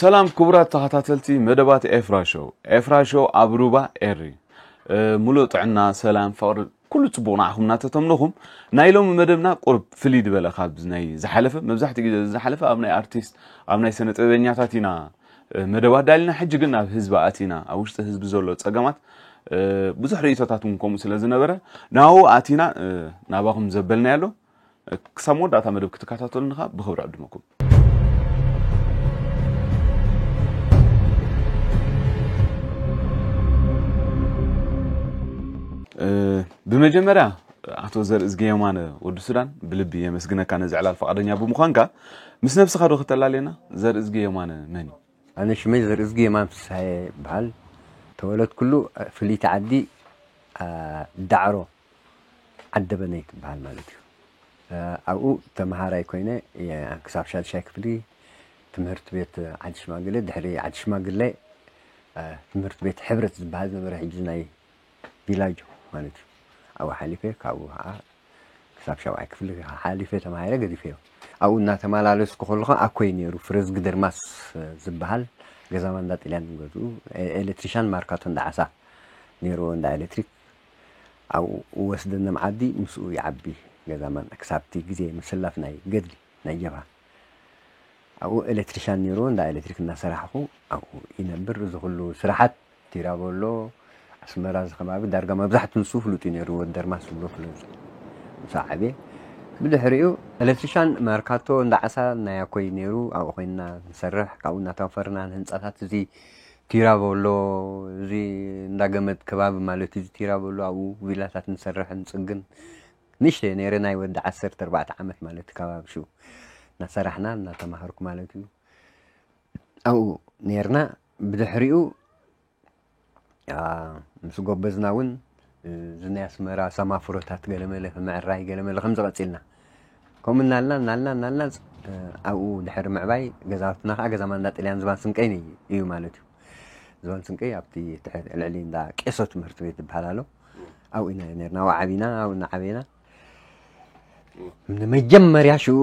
ሰላም ክቡራት ተኸታተልቲ መደባት ኤፍራ ሾው። ኤፍራ ሾው ኣብ ሩባ ኤሪ። እ፣ ሙሉእ ጥዕና፣ ሰላም፣ ፍቕሪ፣ ኩሉ ጽቡቕ ንዓኹም እናተተምነኹም፣ ናይ ሎሚ መደብና ቁሩብ ፍልይ ዝበለ ካብ ናይ ዝሓለፈ፣ መብዛሕትኡ ግዜ ዝሓለፈ ኣብ ናይ ኣርቲስት፣ ኣብ ናይ ስነ ጥበበኛታት ኢና፣ እ፣ መደብ ኣዳሊና። ሕጂ ግን ኣብ ህዝቢ ኣቲና፣ ኣብ ውሽጢ ህዝቢ ዘሎ ጸገማት፣ እ፣ ብዙሕ ርእይቶታት እውን ከምኡ ስለ ዝነበረ፣ ናብኡ ኣቲና፣ እ፣ ናባኹም ዘበልናዮ ኣሎ። ክሳብ መወዳእታ መደብ ክትከታተሉኒ ከዓ ብኽብሪ ዕድመኩም። እ፣ ብመጀመርያ ኣቶ ዘርእዝጊ የማነ ወዲ ሱዳን ብልቢ የመስግነካ ነዚ ዕላል ፈቓደኛ ብምዃንካ። ምስ ነብስኻ ዶ ክተላልየና? ዘርእዝጊ የማነ መን እዩ? ኣነ ሽመይ ዘርእዝጊ የማነ ፍስሃየ ይበሃል። ተወለድኩሉ ፍልይቲ ዓዲ፣ አ፣ ዳዕሮ ዓደበነይ ትበሃል ማለት እዩ። አ፣ ኣብኡ ተምሃራይ ኮይነ፣ የ-፣ ክሳብ ሻድሻይ ክፍሊ ትምህርቲ ቤት ዓዲ ሽማግለ፣ ድሕሪ ዓዲ ሽማግለ፣ አ፣ ትምህርቲ ቤት ሕብረት ዝበሃል ዝነበረ፣ ሕጂ ናይ ቪላጆ ማለት እዩ። ኣብኡ ሓሊፈ፣ ካብኡ ከዓ ክሳብ ሻብዓይ ክፍሊ ሓሊፈ ተማሂረ ገዲፈዮ። ኣብኡ እናተመላለስኩ ከለኹ ኣኮይ ነይሩ፣ ፍረዝጊ ደርማስ ዝበሃል ገዛ ማንዳ ጥልያን ዝገዝኡ፣ ኤ-፣ ኤሌክትሪሻን ማርካቶ እንዳዓሳ ነይርዎ፣ እንዳ ኤሌክትሪክ። ኣብኡ ወስደኒ መዓዲ፣ ምስኡ ይዓቢ ገዛ ማንዳ፣ ክሳብቲ ግዜ ምስላፍ ናይ ገድሊ ናይ ጀብሃ። ኣብኡ ኤሌክትሪሻን ነይሩ፣ እንዳ ኤሌክትሪክ እናሰራሕኹ ኣብኡ ይነብር። እዚ ኩሉ ስራሓት ቲራቦሎ፣ ኣስመራ፣ እዚ ከባቢ ዳርጋ መብዛሕቱ ንሱ ፍሉጥ እዩ ነይሩ፣ ወዲ ደርማስ ዝብሎ ፍሉጥ ምስ ዓብየ። ብድሕሪኡ ኤሌክትሪሻን ማርካቶ እንዳ ዓሳ ናይ ኣኮይ ነይሩ፣ ኣብኡ ኮይንና ንሰርሕ። ካብኡ እናተዋፈርና ንህንፃታት፣ እዚ ቲራቦሎ፣ እዚ እንዳ ገመድ ከባቢ ማለት እዩ፣ እዚ ቲራቦሎ፣ ኣብኡ ቪላታት ንሰርሕ፣ ንፅግን። ንእሽተይ ነይረ፣ ናይ ወዲ ዓሰርተ ኣርባዕተ ዓመት ማለት እዩ፣ ከባቢ ሽኡ እናሰራሕና እናተማሃርኩ ማለት እዩ። ኣብኡ ነይርና። ብድሕሪኡ፣ ኣ፣ ምስ ጎበዝና እውን፣ እዚ ናይ ኣስመራ ሰማፍሮታት ገለመለ፣ ምዕራይ ገለመለ፣ ከምዚ ቀጺልና። ከምኡ እናልና፣ እናልና፣ እናልና፣ እ፣ ኣብኡ ድሕሪ ምዕባይ፣ ገዛውትና ከዓ ገዛ ማንዳ ጥልያን ዝባን ስንቀይ እዩ ማለት እዩ። ዝባን ስንቀይ ኣብቲ ትሕቲ፣ ልዕሊ እንዳ ቄሶ ትምህርቲ ቤት ዝበሃል ኣሎ። ኣብኡ ኢና ነርና፣ ኣብኡ ዓቢና፣ ኣብኡ እናዓበና። ንመጀመርያ ሽኡ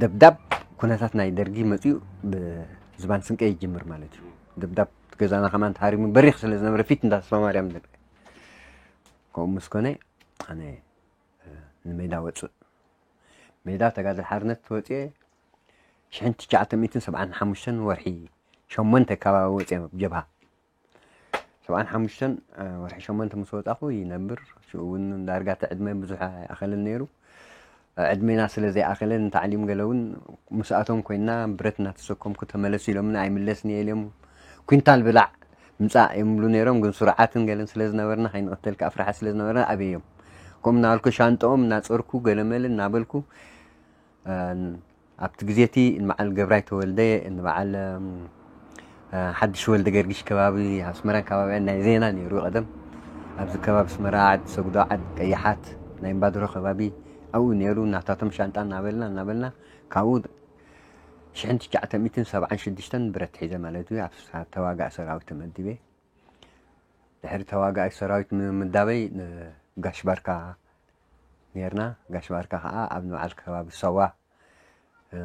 ደብዳብ ኩነታት ናይ ደርጊ መፅኡ ብዝባን ስንቀይ ይጅምር ማለት እዩ። ደብዳብ ገዛና ከማን ተሃሪሙ በሪኽ ስለ ዝነበረ ፊት እንዳ ተስፋ ማርያም ደርጊ። ከምኡ ምስ ኮነ ኣነ፣ እ፣ ንሜዳ ወፅእ። ሜዳ ተጋድል ሓርነት ወፅኤ ሽሕን ትሽዓተ ሚእትን ሰብዓን ሓሙሽተን ወርሒ ሸሞንተ ከባቢ ወፅኤ ጀብሃ። ሰብዓን ሓሙሽተን፣ እ፣ ወርሒ ሸሞንተ ምስ ወጻኹ ይነብር። ሽኡ እውን ዳርጋ እቲ ዕድመ ብዙሕ ኣይኣኸለን ነይሩ። ዕድሜና ስለ ዘይኣኸለን፣ ታዕሊም ገለ እውን ምስኣቶም ኮይና፣ ብረት እናተሰከምኩ ተመለሱ ኢሎምኒ፣ ኣይምለስን እየ ኢሎም። ኩንታል ብላዕ ምጻእ እዮም ይብሉ ነይሮም፣ ግን ስሩዓትን ገለን ስለ ዝነበርና፣ ከይንቕተል ከኣ ፍርሓት ስለ ዝነበርና ኣበዮም። ከምኡ እናበልኩ ሻንጣኦም እናጸርኩ፣ ገለመለ እናበልኩ፣ እ፣ ኣብቲ ግዜ እቲ ንበዓል ገብራይ ተወልደ፣ ንበዓል፣ እም፣ እ፣ ሓድሽ ወልደ ገርጊሽ ከባቢ፣ ኣስመራን ከባቢኣን ናይ ዜና ነይሩ ቀደም። ኣብዚ ከባቢ ኣስመራ፣ ዓዲ ሰጉዶ፣ ዓዲ ቀያሓት፣ ናይ እምባድሮ ከባቢ ኣብኡ ነይሩ። ናታቶም ሻንጣ እናበልና፣ እናበልና፣ ካብኡ ሽሕን ትሽዓተ ሚእትን ሰብዓን ሽዱሽተን ብረት ሒዘ ማለት እዩ። ኣብ ሳ-፣ ተዋጋኢ ሰራዊት ተመዲበ። ድሕሪ ተዋጋኢ ሰራዊት ምምዳበይ፣ ን-፣ ጋሽ ባርካ ነይርና። ጋሽ ባርካ ከዓ ኣብ ንበዓል ከባቢ ሳዋ፣ እ፣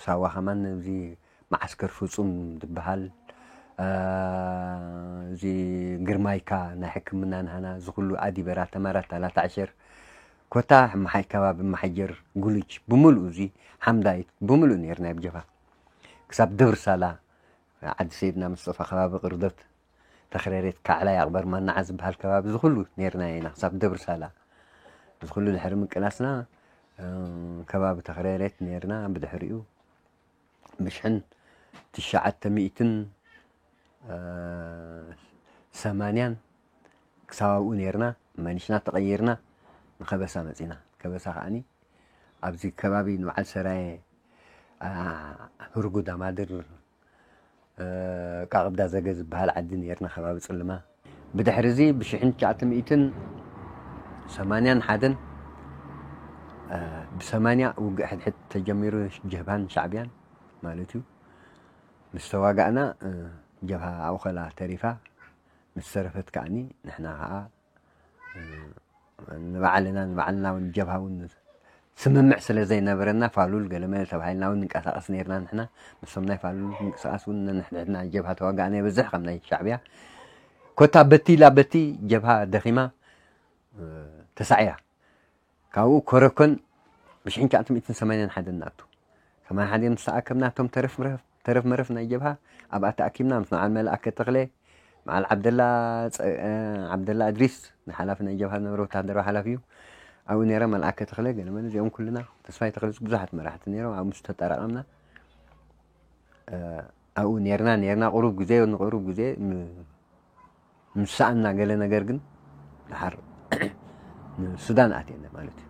ሳዋ ከማን እዚ መዓስከር ፍጹም ዝበሃል፣ እ፣ እዚ ግርማይካ ናይ ሕክምና ናህና፣ እዚ ኩሉ ኣዲበራ፣ ተመራት፣ ታላታ ዕሸር፣ ኮታ መሓይ ከባቢ መሓጀር፣ ጉልጅ ብምሉኡ፣ እዚ ሓምዳይት ብምሉኡ ነይርና ኣብ ጀብሃ። ክሳብ ደብሪ ሳላ፣ ዓዲ ሰይድና ምስጠፋ ከባቢ ቅርደት፣ ተኽረሬት፣ ካዕላይ፣ ኣቕበር ማናዓ ዝበሃል ከባቢ፣ እዚ ኩሉ ነይርና ኢና። ክሳብ ደብሪ ሳላ፣ እዚ ኩሉ ድሕሪ ምቅላስና፣ እ፣ ከባቢ ተኽረሬት ነይርና። ብድሕሪኡ ብሽሕን ትሽዓተ ሚእትን፣ እ፣ ሰማንያን ክሳብ ኣብኡ ነይርና። መኒሽና ተቐይርና ንከበሳ መጺና። ከበሳ ከኣኒ ኣብዚ ከባቢ ንበዓል ሰራየ፣ ኣ፣ ህርጉድ ኣማድር፣ እ፣ ቃቕብዳ ዘገ ዝበሃል ዓዲ ነይርና፣ ከባቢ ጽልማ። ብድሕሪ እዚ ብሽሕን ትሽዓተ ሚእትን ሰማንያን ሓደን፣ እ፣ ብሰማንያ ውግእ ሕድሕድ ተጀሚሩ፣ ጀብሃን ሻዕብያን ማለት እዩ። ምስ ተዋጋእና፣ እ፣ ጀብሃ ኣብኡ ከላ ተሪፋ፣ ምስ ተረፈት ከኣኒ ንሕና ከኣ፣ እ፣ ንባዕልና፣ ንባዕልና እውን ጀብሃ እውን ስምምዕ ስለ ዘይነበረና ፋሉል ገለመለ ተባሂልና እውን ንንቀሳቐስ ነርና። ንሕና ምስቶም ናይ ፋሉል ምንቅስቃስ እውን ነንሕድሕድና ጀብሃ ተዋጋእና ይበዝሕ ከም ናይ ሻዕብያ። ኮታ በቲ ላበቲ ጀብሃ ደኺማ ተሳዕያ። ካብኡ ኮረኮን ብሽሕን ትሽዓተ ሚእትን ሰማንያን ሓደን ንኣቱ። ሰማንያን ሓደን ምስ ተኣከብና እቶም ተረፍ መረፍ ተረፍ መረፍ ናይ ጀብሃ ኣብኣ ተኣኪብና ምስ በዓል መልኣከ ተኽለ፣ በዓል ዓብደላ ዓብደላ እድሪስ ንሓላፊ ናይ ጀብሃ ዝነበረ ወታደራዊ ሓላፊ እዩ። ኣብኡ ነይረ። መልኣከ ተኽለ ገለመለ እዚኦም ኩልና ተስፋይ ተኽልስ ብዙሓት መራሕቲ ነይሮም። ኣብኡ ምስ ተጠራቐምና ኣብኡ ነርና ነርና ቁሩብ ግዜ ንቁሩብ ግዜ ምስ ሰኣና ገለ ነገር ግን ድሓር ንሱዳን ኣትየና ማለት እዩ።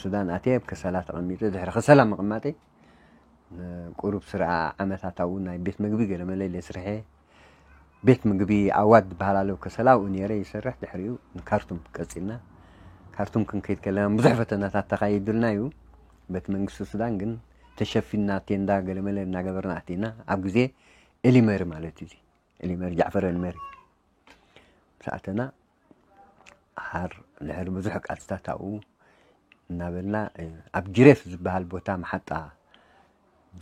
ሱዳን ኣትየ ኣብ ከሰላ ተቐሚጠ። ድሕሪ ከሰላ ምቕማጠይ ንቁሩብ ስርዓ ዓመታት ኣብኡ ናይ ቤት ምግቢ ገለ መለ ኢለ ስርሐ። ቤት ምግቢ ኣዋድ ዝበሃል ኣለዉ ከሰላ ኣብኡ ነይረ ይሰርሕ። ድሕሪኡ ንካርቱም ቀጺልና። ካርቱም ክንከይድ ከለና ብዙሕ ፈተናታት ተኻይዱልና እዩ። ቤት መንግስቲ ሱዳን ግን ተሸፊንና ቴንዳ ገለ መለ እናገበርና ኣቲና ኣብ ግዜ ኤሊመሪ ማለት እዩ። ኤሊመሪ ጃዕፈር ኤሊመሪ ምስ ኣተና ሓር ድሕሪ ብዙሕ ቃልስታት ኣብኡ እናበልና ኣብ ጅሬፍ ዝበሃል ቦታ መሓጣ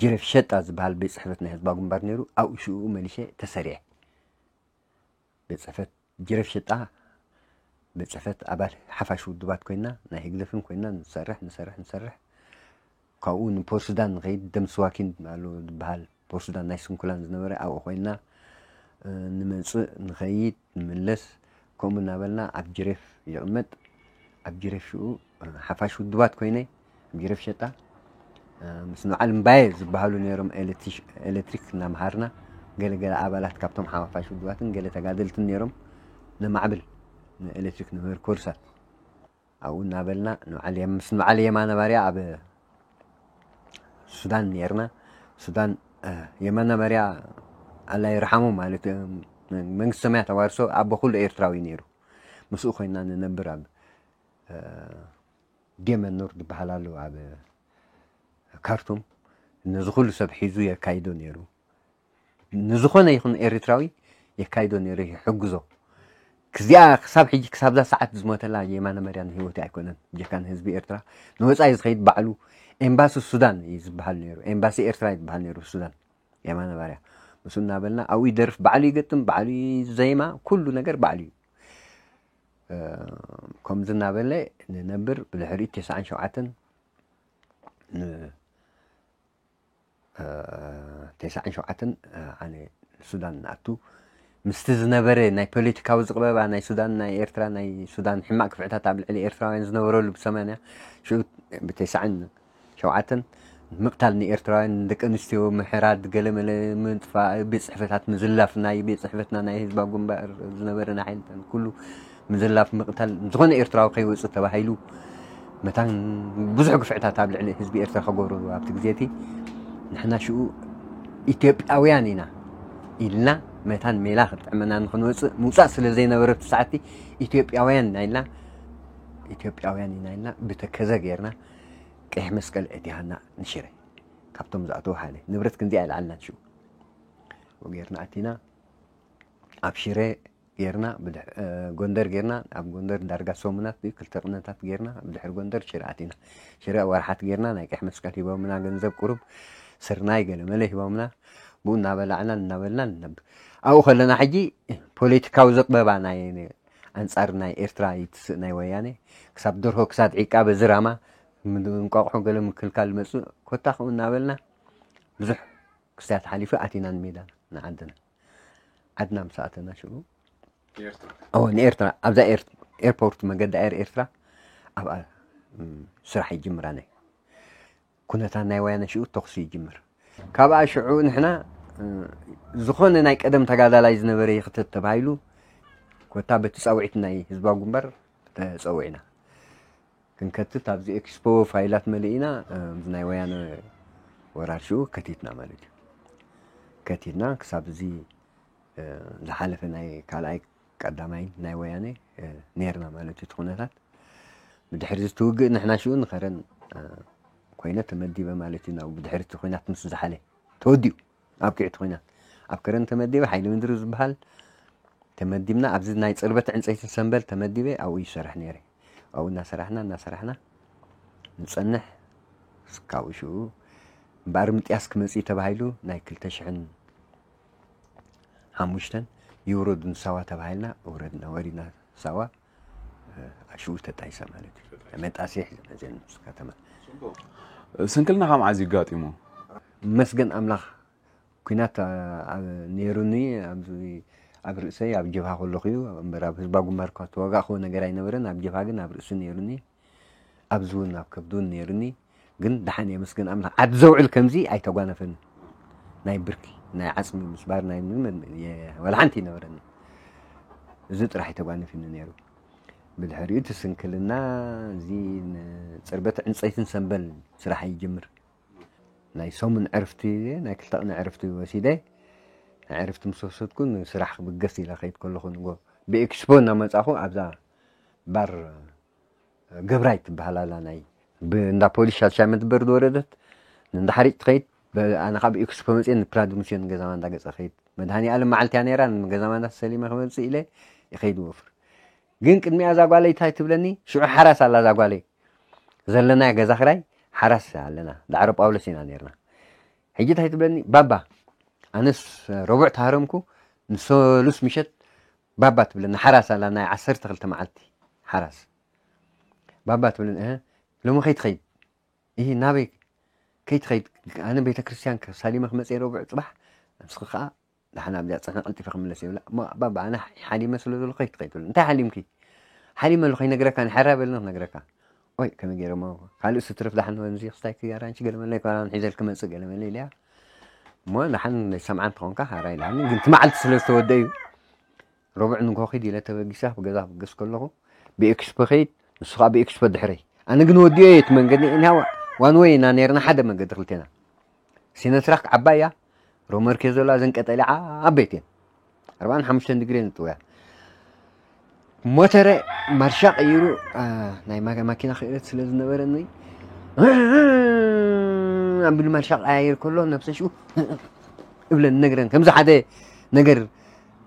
ጅሬፍ ሸጣ ዝበሃል ቤት ፅሕፈት ናይ ህዝባዊ ግንባር ነይሩ። ኣብኡ ሽኡ መሊሸ ተሰሪዐ። ቤት ፅሕፈት ጅሬፍ ሸጣ ቤት ፅሕፈት ኣባል ሓፋሽ ውድባት ኮይና ናይ ህግደፍን ኮይና ንሰርሕ ንሰርሕ ንሰርሕ። ካብኡ ንፖርሱዳን ንኸይድ ደምስዋኪን ኣሎ ዝበሃል ፖርሱዳን ናይ ስንኩላን ዝነበረ ኣብኡ ኮይና ንመፅእ ንኸይድ ንምለስ ከምኡ እናበልና ኣብ ጅሬፍ ይቕመጥ። ኣብ ጅሬፍ ሽኡ ሓፋሽ ውድባት ኮይነ ኣብ ጅሬፍ ሸጣ ምስ ንዓል እምባየ ዝበሃሉ ነይሮም ኤሌክትሪክ እናምሃርና ገለገለ ኣባላት ካብቶም ሓፋሽ ውድባትን ገለ ተጋደልትን ነይሮም ነማዕብል ንኤሌክትሪክ ንምህር ኮርሳት ኣብኡ እናበልና ንዓል ምስ ንዓል የማነ ማርያ ኣብ ሱዳን ነርና። ሱዳን የማነ ማርያ ኣላ ይርሓሙ ማለት መንግስቲ ሰማያት ኣዋርሶ ኣቦ ኩሉ ኤርትራዊ ነይሩ። ምስኡ ኮይና ንነብር ኣብ ዴመኑር ዝበሃል ኣሎ ኣብ ካርቱም ነዚ ኩሉ ሰብ ሒዙ የካይዶ ነይሩ። ንዝኾነ ይኹን ኤርትራዊ የካይዶ ነይሩ ይሕግዞ። ክዚኣ ክሳብ ሕጂ ክሳብዛ ሰዓት ዝሞተላ የማነ መርያ ንህይወቱ ኣይኮነን። ጀካ ንህዝቢ ኤርትራ ንወፃኢ ዝኸይድ ባዕሉ ኤምባሲ ሱዳን እዩ ዝበሃል ነይሩ። ኤምባሲ ኤርትራ እዩ ዝበሃል ነይሩ ሱዳን። የማነ ባርያ ምስኡ እናበልና ኣብኡ ይደርፍ፣ ባዕሉ ይገጥም፣ ባዕሉ ይዘይማ፣ ኩሉ ነገር ባዕሉ እዩ። ከምዚ እናበለ ንነብር ብድሕሪኡ ተስዓን ሸውዓተን ተስዓን ሸውዓተን ኣነ ሱዳን ንኣቱ ምስቲ ዝነበረ ናይ ፖለቲካዊ ዝቕበባ ናይ ሱዳን ናይ ኤርትራ ናይ ሱዳን ሕማቕ ክፍዕታት ኣብ ልዕሊ ኤርትራውያን ዝነበረሉ ብሰማንያ ሽዑ ብተስዓን ሸውዓተን ምቕታል ንኤርትራውያን ደቂ ኣንስትዮ ምሕራድ ገለመለ ምጥፋእ ቤት ፅሕፈታት ምዝላፍ ናይ ቤት ፅሕፈትና ናይ ህዝባዊ ግንባር ዝነበረ ናይ ሓይልታት ኩሉ ምዝላፍ ምቕታል ዝኾነ ኤርትራዊ ከይወፅእ ተባሂሉ መታን ብዙሕ ግፍዕታት ኣብ ልዕሊ ህዝቢ ኤርትራ ከገብሩ ኣብቲ ግዜ እቲ ንሕና ሽኡ ኢትዮጵያውያን ኢና ኢልና መታን ሜላ ክጥዕመና ንክንወፅእ ምውፃእ ስለ ዘይነበረ እቲ ሰዓቲ ኢትዮጵያውያን ኢና ኢልና ኢትዮጵያውያን ኢና ኢልና ብተከዘ ገይርና ቀይሕ መስቀል እቲሃና ንሽረ ካብቶም ዝኣተው ሓደ ንብረት ክንዚኣ ይልዓልና ሽኡ ገይርና ኣቲና ኣብ ሽረ ጌርና ጎንደር ጌርና ኣብ ጎንደር ዳርጋ ሰሙናት ክልተ ቅነታት ጌርና ብድሕሪ ጎንደር ሽረ ኣቲና ሽረ ወርሓት ጌርና ናይ ቀሕ መስቀል ሂቦምና ገንዘብ ቁሩብ ስርናይ ገለመለ ሂቦምና ብኡ እናበላዕና እናበልና ንነብር ኣብኡ ከለና ሕጂ ፖለቲካዊ ዘቕበባ ናይ ኣንጻር ናይ ኤርትራ ይትስእ ናይ ወያነ ክሳብ ደርሆ ክሳብ ዒቃ በዚ ራማ እንቋቑሖ ገለ ምክልካል መፅእ ኮታ ከምኡ እናበልና ብዙሕ ክስታት ሓሊፉ ኣቲና ንሜዳ ንዓድና ዓድና ምስ ኣተና ሽዑ ኣዎ ንኤርትራ ኣብዛ ኤርፖርት መገዲ ኣየር ኤርትራ ኣብኣ ስራሕ ይጅምራ ናይ ኩነታ ናይ ወያነ ሽዑ ተኩሲ ይጅምር ካብኣ ሽዑ ንሕና ዝኾነ ናይ ቀደም ተጋዳላይ ዝነበረ ይኽተት ተባሂሉ ኮታ በቲ ፃውዒት ናይ ህዝባዊ ግንባር ተፀዊዕና ክንከትት ኣብዚ ኤክስፖ ፋይላት መሊእና ምስ ናይ ወያነ ወራር ሽኡ ከቲትና ማለት እዩ ከቲትና ክሳብ እዚ ዝሓለፈ ናይ ካልኣይ ቀዳማይ ናይ ወያነ ነርና ማለት እዩ እቲ ኩነታት ብድሕሪ ዝትውግእ ንሕና ሽኡ ንኸረን ኮይነ ተመዲበ ማለት እዩ ናብ ብድሕሪ እቲ ኩናት ምስ ዝሓለ ተወዲኡ ኣብቂዑ እቲ ኩናት ኣብ ከረን ተመዲበ ሓይሊ ምድሪ ዝበሃል ተመዲብና ኣብዚ ናይ ፅርበት ዕንፀይትን ሰንበል ተመዲበ ኣብኡ ይሰርሕ ነይረ ኣብኡ እናሰራሕና እናሰራሕና ንጸንሕ። እስካብ ሽኡ እምበኣር ምጥያስ ክመጽእ እዩ ተባሂሉ ናይ ክልተ ሽሕን ሓሙሽተን ይውረዱ ንሳዋ ተባሂልና ወረድና፣ ወሪድና ሳዋ። ሽኡ ተጣይሳ ማለት እዩ። መጣሲ ሒዘ መፅእን ምስ ከተማ። ስንክልና ካብ መዓዝ እዩ ኣጋጢሙ? መስገን ኣምላኽ ኩናት ነይሩኒ። ኣብ ርእሰይ ኣብ ጀብሃ ከለኹ እዩ እምበር ኣብ ህዝባ ግንባር እኳ ተዋጋእክዎ ነገር ኣይነበረን። ኣብ ጀብሃ ግን ኣብ ርእሲ ነይሩኒ። ኣብዚ እውን ኣብ ከብዲ እውን ነይሩኒ። ግን ደሓን የመስገን ኣምላኽ ዓዲ ዘውዕል ከምዚ ኣይተጓነፈኒ። ናይ ብርኪ ናይ ዓፅሚ ምስባር ናይ ምንም ወላ ሓንቲ ይነበረኒ። እዚ ጥራሕ ኣይተጓነፊኒ ነይሩ። ብድሕሪኡ እቲ ስንክልና እዚ ንፅርበት ዕንፀይትን ሰንበል ስራሕ ይጅምር። ናይ ሰሙን ዕርፍቲ ናይ ክልተ ቅነ ዕርፍቲ ወሲደ ናይ ዕርፍቲ ምስ ወሰድኩ ንስራሕ ክብገስ ኢለ ከይድ ከለኹ ንጎ ብኤክስፖ እናመፃኹ ኣብዛ ባር ገብራይ ትበሃል ኣላ ናይ እንዳ ፖሊስ ሻሻይ መትበር ዝወረደት ንእንዳ ሓሪጭ ትኸይድ። ኣነ ካብ ኤክስፖ መፅየ ንፕላድ ሙሴን ገዛማ እንዳገፀ ኸይድ። መድሃኒ ኣለም መዓልቲ እያ ነይራ። ገዛማ እንዳተሰሊመ ክመፅእ ኢለ ይኸይድ ወፍር። ግን ቅድሚያ እዛ ጓለይ እንታይ ትብለኒ? ሽዑ ሓራስ ኣላ እዛ ጓለይ ዘለናዮ ገዛ ክራይ ሓራስ ኣለና። ዳዕሮ ጳውሎስ ኢና ነርና። ሕጂ እንታይ ትብለኒ? ባባ ኣነስ ረቡዕ ተሃረምኩ ንሰሉስ ምሸት ባባ ትብለኒ። ሓራስ ኣላ ናይ ዓሰርተ ክልተ መዓልቲ ሓራስ። ባባ ትብለኒ እህ ሎሚ ከይትኸይድ? ይህ ናበይ ከይትኸይድ? ኣነ ቤተ ክርስቲያን ሳሊመ ክመፅእ ረቡዕ ፅባሕ ንስኺ ከዓ ደሓን ኣብዚኣ ፅሕና ቀልጢፈ ክምለስ ይብላ። እሞ ባባ ኣነ ሓሊመ ስለ ዘሎ ከይትኸይድ ትብል። እንታይ ሓሊምኪ? ሓሊመ ኣሎ ከይነግረካ ንሓራ በልና ክነግረካ። ኦይ ከመይ ገይረ እሞ ካልእ ስትርፍ ዳሓን ወንዚ ክስታይ ክጋራንቺ ገለመለ ይኮራን ሒዘል ክመፅእ ገለመለ ኢለያ። እሞ ዳሓን ሰምዓን ትኾንካ ሓራ ኢላኒ። ግን ትመዓልቲ ስለ ዝተወደ እዩ። ረቡዕ ንግሆ ኺድ ኢለ ተበጊሳ ብገዛ ክብገስ ከለኹ ብኤክስፖ ኸይድ ንሱ ከዓ ብኤክስፖ ድሕረይ። ኣነ ግን ወዲኦ እየ እቲ መንገዲ። እኒሃ ዋን ወይ ኢና ነርና ሓደ መንገዲ ክልቴና። ሲነትራክ ዓባይ እያ። ሮመርኬ ዘለዋ እዘን ቀጠልያ ዓበይቲ እየን። ኣርባዓን ሓሙሽተን ዲግሪ እየን ዝጥውያ። ሞተረ ማርሻ ቀይሩ ናይ ማኪና ክእለት ስለ ዝነበረኒ ኣቢሉ ማርሻ ቀያየር ከሎ ነብሰ ሽኡ እብለን ነግረን ከምዚ ሓደ ነገር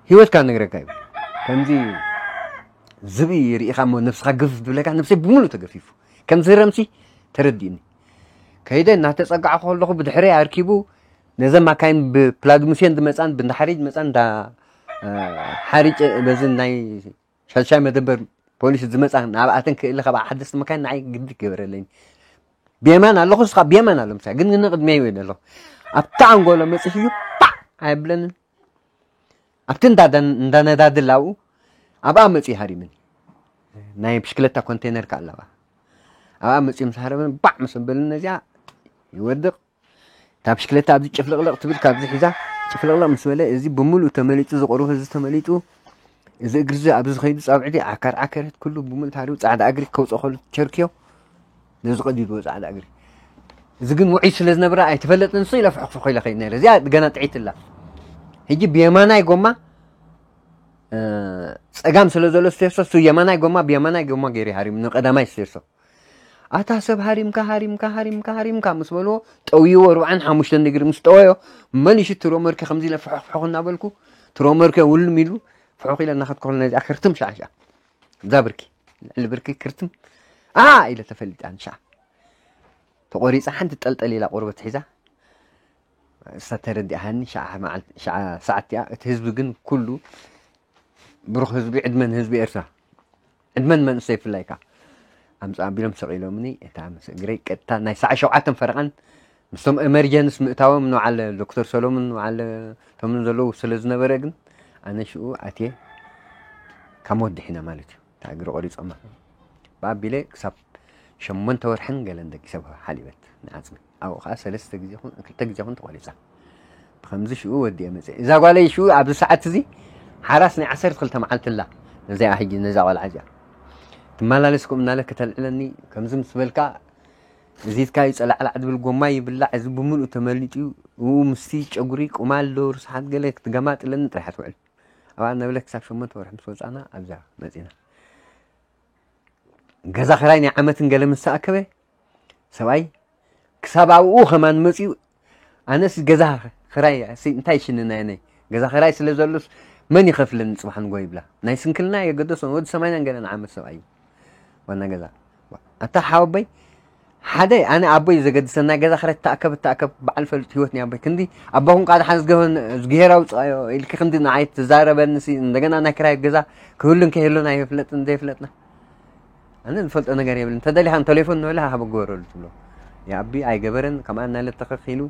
ህይወትካ ነግረካ እዩ። ከምዚ ዝብኢ ርኢኻ እሞ ነብስኻ ግፍፍ ዝብለካ ነብሰይ ብምሉእ ተገፊፉ ከምዚ ረምሲ ተረዲእኒ። ከይደ እናተፀጋዕኩ ከለኹ ብድሕረይ ኣርኪቡ ነዘን ማካይን ብፕላድሙሴን ዝመፃን ብእንዳ ሓሪጭ ዝመፃን እንዳ ሓሪጭ በዚ ናይ ሻሻይ መደበር ፖሊስ ዝመፃ ናብኣተን ክእለ ካብ ሓደስቲ መካይን ንዓይ ግዲ ገበረለኝ። ብየማን ኣለኹ እስኻ ብየማን ኣሎ ምሳ ግን ንቅድሚያ ይብል ኣለኹ። ኣብታ ኣንጎሎ መፅእ እዩ ፓዕ ኣይብለንን። ኣብቲ እንዳነዳድል ኣብኡ ኣብኣ መፅኡ ሃሪምኒ። ናይ ብሽክለታ ኮንቴነር ከ ኣለዋ ኣብኣ መፅኡ ምስ ሃረመኒ ባዕ ምስ ኣበለኒ ነዚኣ ይወድቕ። እታ ብሽክለታ ኣብዚ ጭፍልቕልቕ ትብል ካብዚ ሒዛ ጭፍልቕልቕ ምስ በለ እዚ ብምሉእ ተመሊጡ ዝቆርቡ እዚ ተመሊጡ እዚ እግሪ እዚ ኣብዚ ዝኸይዱ ፃውዕቲ ዓካር ዓከረት ኩሉ ብምሉእ ታሪቡ ፃዕዳ እግሪ ከውፅኦ ከሉ ቸርክዮ ነዚ ቀዲድዎ ፃዕዳ እግሪ እዚ ግን ውዑይ ስለ ዝነበረ ኣይተፈለጥን ንሱ ኢለ ፍሕኽፍኽ ኢለ ከይድ ነረ እዚኣ ገና ጥዒት እላ ሕጂ ብየማናይ ጎማ ፀጋም ስለ ዘሎ ስቴርሶ እሱ የማናይ ጎማ ብየማናይ ጎማ ገይሩ ሃሪሙ ንቀዳማይ ስቴርሶ ኣታ ሰብ ሃሪምካ ሃሪምካ ሃሪምካ ሃሪምካ ምስ በልዎ ጠውይዎ ኣርባዓን ሓሙሽተን ዲግሪ ምስ ጠወዮ መሊሹ ትሮመርኪ ከምዚ ኢለ ፍሑኽ ፍሑኽ እናበልኩ ትሮመርኪ ውልም ኢሉ ፍሑኽ ኢለ እናኸድኩ ከሎ ነዚኣ ክርትም ሻዕሻዕ እዛ ብርኪ ልዕሊ ብርኪ ክርትም ኣ ኢለ ተፈሊጣ ንሻዕ ተቆሪፃ ሓንቲ ጠልጠል ኢላ ቆርበት ሒዛ እሳ ተረዲኣሃኒ ሻዓ ሰዓት እያ እቲ ህዝቢ ግን ኩሉ ብሩኽ ህዝቢ ዕድመ ንህዝቢ ኤርትራ ዕድመ ንመንእሰይ ይፍላይካ ኣምፃ ኣቢሎም ሰቂሎምኒ እታ ምስ እግረይ ቀጥታ ናይ ሰዓ ሸውዓተን ፈረቓን ምስቶም ኤመርጀንስ ምእታዎም ንባዓል ዶክተር ሰሎምን ንባዓል እቶምን ዘለዉ ስለ ዝነበረ ግን ኣነ ሽኡ ኣትየ ካብ ሞት ድሒነ ማለት እዩ እታ እግሪ ቆሪፆማ ብኣቢለ ክሳብ ሸሞንተ ወርሕን ገለን ደቂሰ ሓሊበት ንዓፅሚ ኣብኡ ከዓ ሰለስተ ግዜ ኹን ክልተ ግዜ ኹን ተቆሪፃ ብከምዚ ሽኡ ወዲኤ መፅእ እዛ ጓለይ ሽኡ ኣብዚ ሰዓት እዚ ሓራስ ናይ ዓሰርተ ክልተ መዓልቲ ኣላ ነዚኣ ሕጂ ነዛ ቆልዓ እዚኣ ትመላለስ ከምኡ እናለ ከተልዕለኒ ከምዚ ምስ በልካ እዚ ኢድካ እዩ ጸላዕላዕ ዝብል ጎማ ይብላዕ እዚ ብምልኡ ተመሊጡ እዩ እኡ ምስቲ ጨጉሪ ቁማል ዶ ርስሓት ገለ ክትገማጥለኒ ጥራሕ ትውዕል ኣብኣ እናበለ ክሳብ ሸሞንተ ወርሒ ምስ ወፃና ኣብዛ መፂና ገዛ ክራይ ናይ ዓመትን ገለ ምስ ተኣከበ ሰብኣይ ክሳብ ኣብኡ ከማን መፅኡ ኣነስ ገዛ ክራይ እንታይ ሽንናየነይ ገዛ ክራይ ስለ ዘሎስ መን ይኸፍለኒ ፅባሕ ንጎ ይብላ ናይ ስንክልና የገደሶን ወዲ ሰማንያን ገለን ዓመት ሰብኣይ ዋና ገዛ ኣታ ሓወበይ ሓደ ኣነ ኣቦይ ዘገድሰና ገዛ ክራይ ተኣከብ ተኣከብ በዓል ፈልጥ ህይወት ናይ ኣቦይ ክንዲ ኣቦኹም ቃ ደሓን ዝገበን ዝግሄር ኣውፅኣዮ ኢልኪ ክንዲ ንዓይ ትዛረበኒ ሲ እንደገና ናይ ክራይ ገዛ ክህሉን ከይህሉን ኣይፍለጥን ዘይፍለጥና ኣነ ዝፈልጦ ነገር የብልን ተደሊኻ ቴሌፎን ንበላ ሃበ ግበረሉ ትብሎ የኣቢ ኣይገበረን ከምኣ እናለ ተኸኽ ኢሉ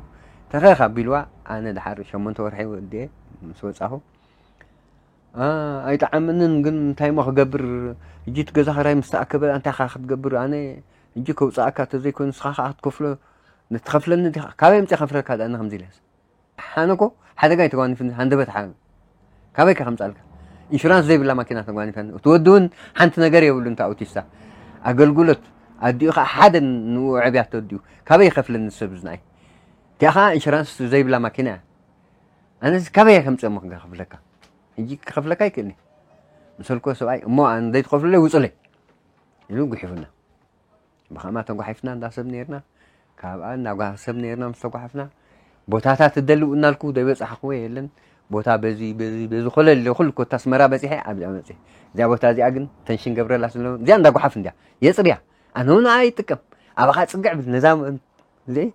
ተኸኽ ኣቢልዋ ኣነ ድሓር ሸሞንተ ወርሒ ወዲኤ ምስ ወፃኹ ኣይጠዓመንን ግን እንታይ ሞ ክገብር ሕጂ እቲ ገዛ ክራይ ምስ ተኣከበ እንታይ ካ ክትገብር ኣነ ሕጂ ከውፅኣካ ተዘይኮይኑ ንስኻ ከዓ ክትከፍሎ ትኸፍለኒ ዲኻ ካበይ ምፅእ ከፍለካ ዳኣነ ከምዚ ኢለስ ሓነ ኮ ሓደጋ ኣይተጓኒፍኒ ሃንደበት ሓ ካበይ ከ ከምፃልካ ኢንሹራንስ ዘይብላ ማኪና ተጓኒፈኒ እቲ ወዲ እውን ሓንቲ ነገር የብሉ እንተ ኣውቲስታ ኣገልግሎት ኣዲኡ ከዓ ሓደ ንኡ ዕብያት ተወዲኡ ካበይ ይኸፍለኒ ሰብ ዝንኣይ እቲኣ ከዓ ኢንሹራንስ ዘይብላ ማኪና እያ ኣነስ ካበይ እየ ከምፅእ እሞ ክከፍለካ ሕጂ ክከፍለካ ይክእልኒ ምሰልኮ ሰብኣይ እሞ ዘይትኸፍሉለይ ውፁለይ ኢሉ ጉሒፉና ብኸማ ተጓሒፍና እንዳሰብ ነርና ካብኣ እንዳጓሰብ ነርና ምስ ተጓሓፍና ቦታታት ትደልው እናልኩ ዘይበፃሕክዎ የለን ቦታ በዚ በዚ በዚ ኮለል ኢለ ኩሉ ኮታ ኣስመራ በፂሐ ኣብዚኣ መፅእ እዚኣ ቦታ እዚኣ ግን ተንሽን ገብረላ ስለ እዚኣ እንዳጓሓፍ እንዲያ የፅርያ ኣነ እውን ኣይጥቀም ኣባኻ ፅግዕ ብል ነዛ እዚኣ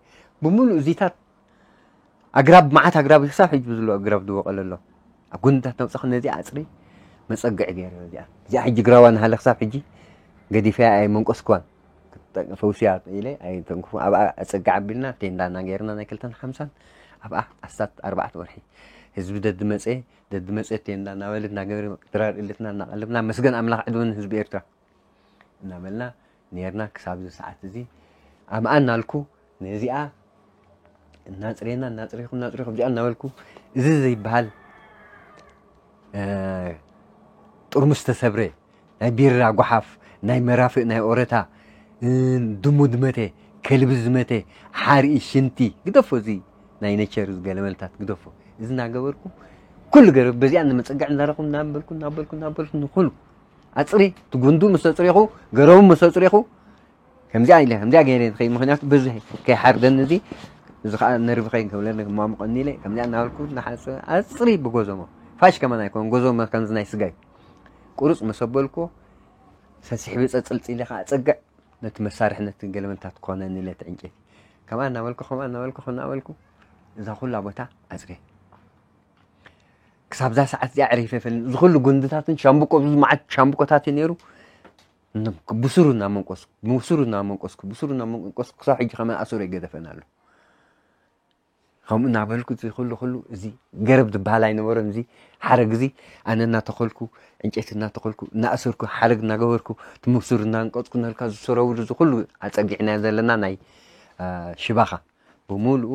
ብምሉእ እዚታት ኣግራብ መዓት ኣግራብ ክሳብ ሕጂ ብዝሎ ኣግራብ ዝወቀለ ኣሎ ኣብ ጎንታት ነብፅኽ ነዚ ኣፅሪ መፀግዒ ገይረ እዚኣ እዚኣ ሕጂ ግራዋ ናሃለ ክሳብ ሕጂ ገዲፈያ ኣይመንቆስክዋን ፈውስያ ኢለ ኣይተንክፉ ኣብኣ ኣፀግዕ ኣቢልና ቴንዳና ገይርና ናይ ክልተን ሓምሳን ኣብኣ ኣስታት ኣርባዕተ ወርሒ ህዝቢ ደድመፀ ደድመፀ ቴንዳ እናበለ እናገበረ ድራር እልትና እናቐለብና መስገን ኣምላኽ ዕድመን ህዝቢ ኤርትራ እናበልና ኔርና ክሳብ እዚ ሰዓት እዚ ኣምኣ እናልኩ ነዚኣ እናፅሬና እናፅሬኹ እናፅሬኹ ኣብዚኣ እናበልኩ እዚ ዘይበሃል ጥርሙስ ተሰብረ ናይ ቢራ ጓሓፍ ናይ መራፍእ ናይ ኦረታ ድሙ ድመተ ከልቢ ዝመተ ሓርኢ ሽንቲ ግደፎ እዚ ናይ ነቸር ገለመልታት ግደፎ እዚ እናገበርኩ ኩሉ ገረ በዚኣ ንመፀግዕ እናረኹ እናበልኩ እናበልኩ እናበልኩ ንኩሉ ኣፅሪ ትጉንዱ ምስ ኣፅሪኹ ገረቡ ምስ ኣፅሪኹ ከምዚኣ ኢለ ከምዚኣ ገይረ ንኸይ ምክንያቱ በዚ ከይሓርደኒ እዚ እዚ ከዓ ነርቪ ከይገብለኒ ማሙቀኒ ኢለ ከምዚኣ እናበልኩ እናሓፀ ኣፅሪ ብጎዞሞ ፋሽ ከማን ኣይኮን ጎዞሞ ከምዚ ናይ ስጋይ ቁሩፅ መሰበልኮ ሰሲሕቢ ፀፅልፂ ኢለ ከዓ ፀግዕ ነቲ መሳርሒ ነቲ ገለመንታት ክኾነኒ ኢለ እቲ ዕንጨይቲ ከምኣ እናበልኩ ከምኣ እናበልኩ ከምኣ እናበልኩ እዛ ኩላ ቦታ ኣፅርየ ክሳብ ዛ ሰዓት እዚኣ ዕሪፈ ይፈልኒ እዚ ኩሉ ጉንድታትን ሻምብቆ ብዙ መዓት ሻምብቆታት እዩ ነይሩ ብሱሩ እናመንቆስኩ ብሱሩ እናመንቆስኩ ብሱሩ እናመንቆስኩ ክሳብ ሕጂ ከመ ኣሱር የገደፈን ኣሎ ከምኡ እናበልኩ እዚ ኩሉ ኩሉ እዚ ገረብ ዝበሃል ኣይነበረን እዚ ሓረግ እዚ ኣነ እናተኸልኩ ዕንጨይቲ እናተኸልኩ እናኣሰርኩ ሓረግ እናገበርኩ ትምብሱር እናንቀፅኩ ነልካ ዝሰረውሉ እዚ ኩሉ ኣፀጊዕናዮ ዘለና ናይ ሽባኻ ብምሉኡ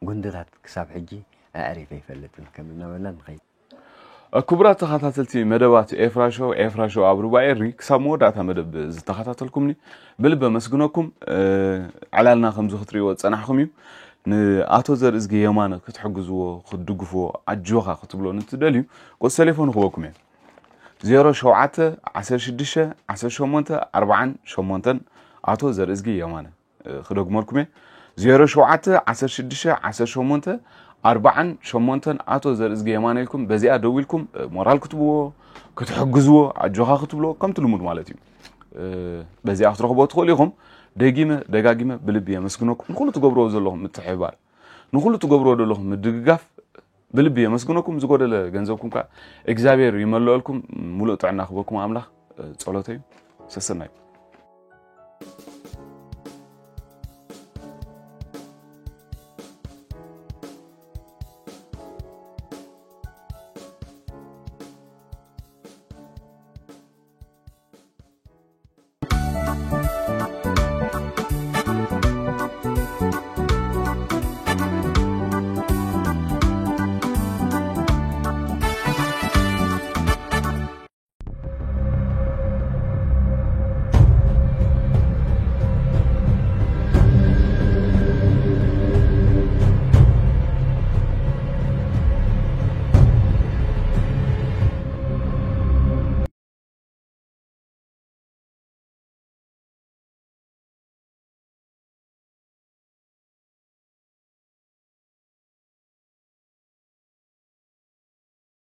ጉንድታት ክሳብ ሕጂ ኣዕሪፈ ይፈልጥን ከም እናበልና ንኸይድ ክቡራት ተኸታተልቲ መደባት ኤፍራ ሾው ኤፍራ ሾው ኣብ ሩባ ኤሪ ክሳብ መወዳእታ መደብ ዝተኸታተልኩምኒ ብልቢ ኣመስግነኩም ዕላልና ከምዚ ክትሪእዎ ዝፀናሕኩም እዩ ንኣቶ ዘርእዝጊ የማነ ክትሕግዝዎ ክትድግፍዎ ኣጆኻ ክትብሎ ንትደልዩ ቁፅሪ ቴሌፎን ክበኩም እየ ዜሮ ሸውዓተ ዓሰርተ ሽዱሽተ ዓሰርተ ሸሞንተ ኣርባዓን ሸሞንተን ኣቶ ዘርእዝጊ የማነ ክደግመልኩም እየ ዜሮ ሸውዓተ ዓሰርተ ሽዱሽተ ዓሰርተ ሸሞንተ ኣርባዓን ሸሞንተን ኣቶ ዘርእዝጊ የማነ ኢልኩም በዚኣ ደዊልኩም ሞራል ክትብዎ ክትሕግዝዎ ኣጆኻ ክትብሎ ከምቲ ልሙድ ማለት እዩ በዚኣ ክትረኽቦ ትኽእሉ ኢኹም ደጊመ ደጋጊመ ብልቢ የመስግነኩም ንኩሉ ትገብርዎ ዘለኹም ምትሕብባር ንኩሉ ትገብርዎ ዘለኹም ምድግጋፍ ብልቢ የመስግነኩም ዝጎደለ ገንዘብኩም ከዓ እግዚኣብሔር ይመልአልኩም ሙሉእ ጥዕና ክበኩም ኣምላኽ ፀሎተዩ ሰሰናዩ